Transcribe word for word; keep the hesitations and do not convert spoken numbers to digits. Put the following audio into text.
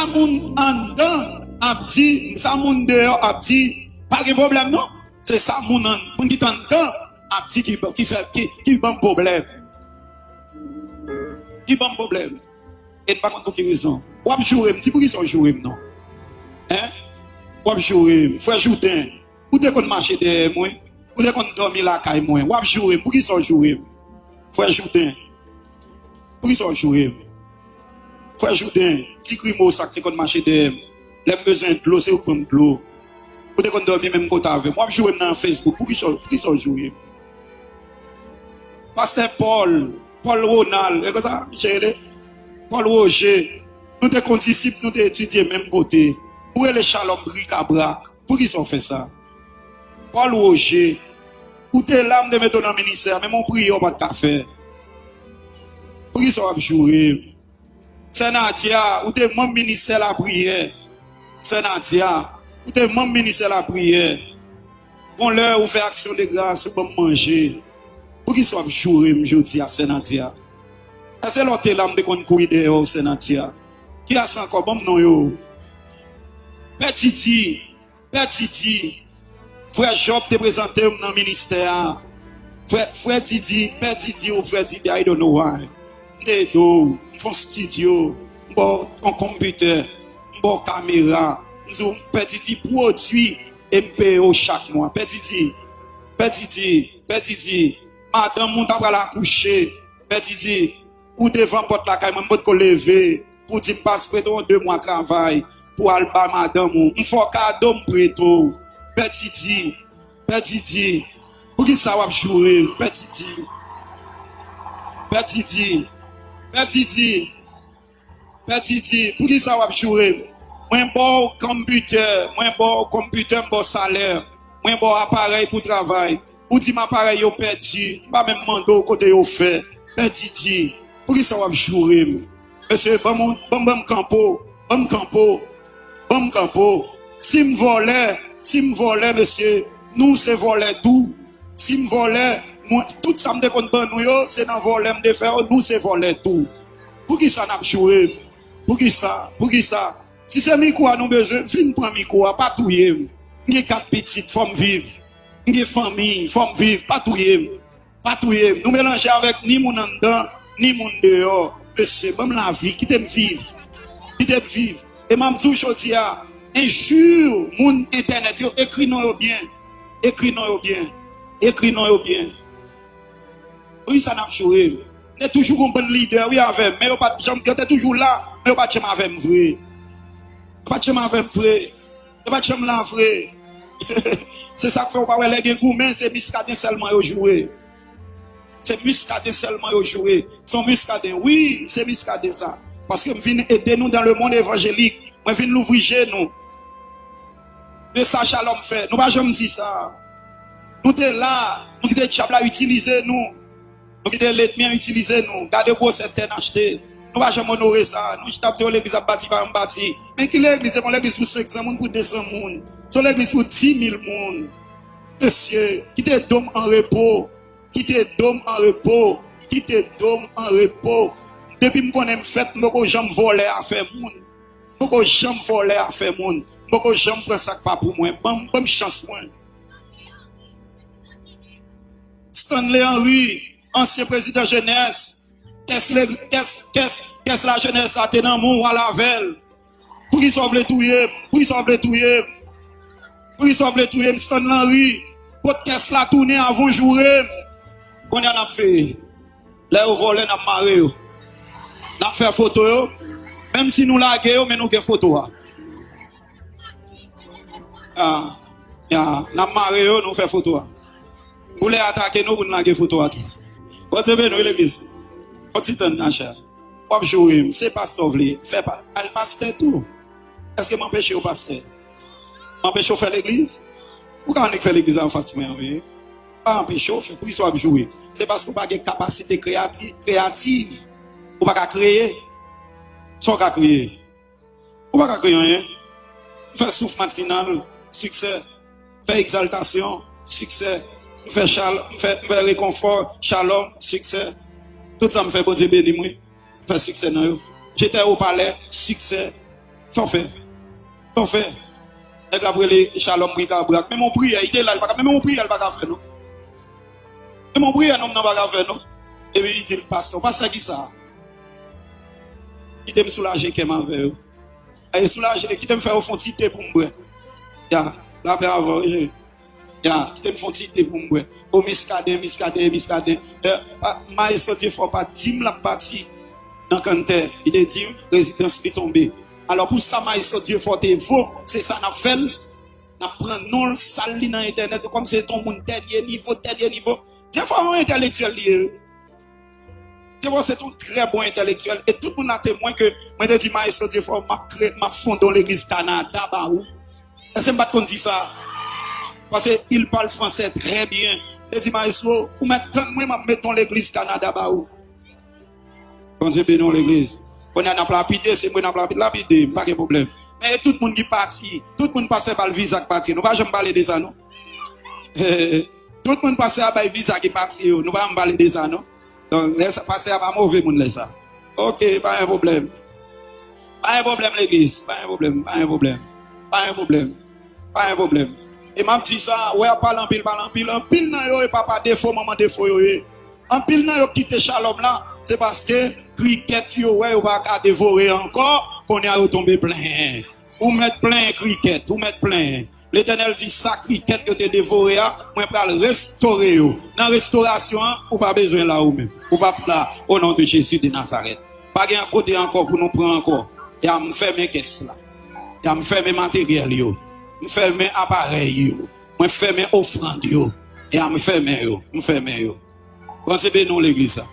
Sa moun anndan ap di, sa moun deyò ap di, pa gen pwoblèm non. Se sa moun an, moun ki t anndan ap di ki, ki fè, ki, ki ban m pwoblèm. Ki ban m pwoblèm. E n pa konn pou ki rezon. W ap joure m, di poukisa w joure m non. Hein? W ap joure m. Frè Jouden, ou te konn mache dèyè mwen, ou te konn dòmi lakay mwen. W ap joure m, poukisa w joure m? Frè Jouden, poukisa w joure m? Frè Jouden, ti grimo sa k te konn mache dèyè m. Lè m bezwen dlo, se ou k ban m dlo. Ou te konn dòmi menm kote avè m. W ap joure m nan Facebook, poukisa, poukisa w joure m? Pastè Paul, Paul Ronald, e konsa misye rele? Paul Roger. Nou te kondisip, nou te etidye menm kote. Ou rele Shalom brikabrak. Poukisa w fè sa? Paul Roger, ou te la, m te mete w nan ministè a, menm yon priyè w pa t ka fè. Poukisa w ap joure m? Sè Nadia, ou te manm ministè lapriyè. Sè Nadia, ou te manm ministè lapriyè. Gon lè ou fè aksyon de gras, ou ban m manje. Poukisa w ap joure m jodi a, Sè Nadia? Èske lè w te la, m te konn kouri dèyè w, Sè Nadia? Kiyès ankò? Ban m non yo. Pè Didi, Pè Didi, frè Job te prezante m nan ministè a. Frè, frè Didi, Pè Didi ou frè Didi, I don't know why. M te ede w, m fè yon estidyo, m ba w yon konpitè, m ba w kamera. M di w, Pè Didi pwodui e m peye w chak mwa. Pè Didi, Pè Didi, Pè Didi, madanm ou ta pral akouche. Pè Didi, ou devan pòt lakay mwen, m potko leve pou di m pas prete w de mwa travay pou al ba madanm ou. M fè w kado, m prete w. Pè Didi, Pè Didi, poukisa w ap joure m? Pè Didi, Pè Didi, Pè Didi, Pè Didi, poukisa w ap joure m? Mwen ba w konpitè, mwen ba w konpitè, m ba w salè, mwen ba w aparèy pou travay. Ou di m aparèy yo pèdi, m pa menm mande w kote yo fè. Pè Didi, poukisa w ap joure m? Mesye, ban m, ban m, ban m kanpo, ban m kanpo, ban m kanpo. Si m vòlè, si m vòlè, mesye, nou se vòlè tou. Si m vòlè, mwen, tout sa m te konn ban nou yo, se nan vòlè m te fè yo, nou se vòlè tou. Poukisa n ap joure m? Poukisa? Poukisa? Si se mikwo a nou bezwen, vin pran mikwo a, pa touye m. M gen kat pitit, fò m viv. M gen fanmi, fò m viv, pa touye m. Pa touye m. Nou melanje avèk ni moun anndan, ni moun deyò. Mesye, ban m lavi, kite m viv. Kite m viv. E m ap di w jodi a, enjure moun entènèt yo, ekri non yo byen. Ekri non yo byen. Ekri non yo byen. Wi, sa n ap joure. M te toujou gon bann lidè, wi, avè m. Men yo pa t janm, yo te toujou la, men yo pa t janm avè m vre. Yo pa t janm avè m vre. Yo pa t janm la vre. Se sa k fè w pa wè lè gen goumen, se Miskaden sèlman yo joure. Se Miskaden sèlman yo joure. Se yon Miskaden. Wi, se Miskaden sa. Paske m vin ede nou dans le monde évangélique. Mwen vin louvri je nou. De sa Shalom fè. Nou pa janm di sa. Nou te la, nou kite dyab la itilize nou. Nou kite lènmi an itilize nou. Gade gwosè tè n achte. Nou pa janm onore sa. Nou chita ap di, o, legliz ap bati, pa janm bati. Men ki legliz? Se pa yon legliz pou senk san moun, pou de san moun. Se yon legliz pou di mil moun. Mesye, kite do m an repo. Kite do m an repo. Kite do m an repo. Depi m konnen m fèt, m poko janm vòlè afè moun. M poko janm vòlè afè moun. M poko janm pran sa k pa pou mwen. Ban m, ban m chans mwen. Stanley Henry, ansyen prezidan jenès, kès le-, kès, kès, kès lajenès la te nan men w, w al avè l. Poukisa w vle touye m? Poukisa w vle touye m? Poukisa w vle touye m, Stanley Henry? Kot kès la tounen avan w joure m? Kounye a n ap veye. Lè yo vòlè, n ap mare yo. N ap fè foto yo. Menm si nou lage yo, men nou gen foto a. Ya, ya, n ap mare yo, nou fè foto a. Pou lè atake nou, pou n lage foto a tou. Bondye beni w, legliz. Fò ti tann, machè. W ap joure m. Se pastè w vle. Fè pa, al pastè tou. Èske m anpeche w pastè? M anpeche w fè legliz? Ou ka annik fè legliz anfas mwen an, wi. Pa anpeche w fè. Poukisa w ap joure? Se paske w pa gen kapasite kreyati-, kreyativ. Ou pa ka kreye. Sa w ka kreye? Ou pa ka kreye anyen. M fè souf matinal, siksè. M fè egzaltasyon, siksè. M fè chal-, m fè, m fè rekonfò, shalom, siksè. Tout sa m fè, Bondye beni m, wi. M fè siksè nan yo. J'étais au palais, siksè. Sa w fè? Sa w fè? Nèg la ap rele Shalom brikabrak. Menm yon priyè, li te la, li pa ka, menm yon priyè, li pa ka fè, non. Menm yon priyè, nonm nan pa ka fè, non. Epi li di l, pastè, pastè ki sa? Kite m soulaje kè m avè yo. E soulaje, kite m fè yo fè yon ti te pou m bwè. Ya, lapè avè w, ye. Ya, kite m fè yon ti te pou m bwè. O Miskaden, Miskaden, Miskaden. E, pa, Maestro Diefort pa t di m l ap pati nan kanntè. Li te di m rezidans li tonbe. Alò, pou sa Maestro Diefort te vo, se sa n ap fè l. N ap pran non l, sal li nan entènèt, kòm se t on moun dènye nivo, dènye nivo. Diefort yon entèlektyèl li ye. Diefort se t on trè bon entèlektyèl. E tout moun la temwen ke mwen te di Maestro Diefort, m ap kre-, m ap fonde yon legliz Kanada ba ou. Èske m pa t konn di sa? Paske il parle français très bien. Te di, Maestro, ou mèt tann mwen, m ap met yon legliz Kanada ba ou. Bondye beni w, legliz. Kounye a n ap lapide, se mwen n ap lapide, lapide, m pa gen pwoblèm. Men e tout moun ki pati, tout moun pastè ba l viza k pati. Nou pa janm pale de sa, non. Tout moun pastè a bay viza ki pati yo. Nou pa janm pale de sa, non. Donk, lè sa, pastè a pa move moun lè sa. Ok, pa gen pwoblèm. Pa gen pwoblèm, legliz. Pa gen pwoblèm, pa gen pwoblèm. Pa gen pwoblèm. Pa gen pwoblèm. E m ap di sa, wè, ap pale anpil, pale anpil. Anpil nan yo, e papa defo, manman defo yo ye. Anpil nan yo kite Shalom la, se paske krikèt yo wè yo pa ka devore ankò, kounye a yo tonbe plenyen. Ou mèt plenyen krikèt, ou mèt plenyen. Letènèl di, sa krikèt yo te devore a, mwen pral restore yo. Nan restorasyon an, ou pa bezwen la ou menm. Ou p ap la, o non de Jezi de Nazarèt. Pa gen kote ankò pou nou pran ankò. Ya m fèmen kès la. Ya m fèmen materyèl yo. M fèmen aparèy yo. Mwen fèmen ofrann yo. Ya m fèmen yo. M fèmen yo. Bondye beni w, legliz la.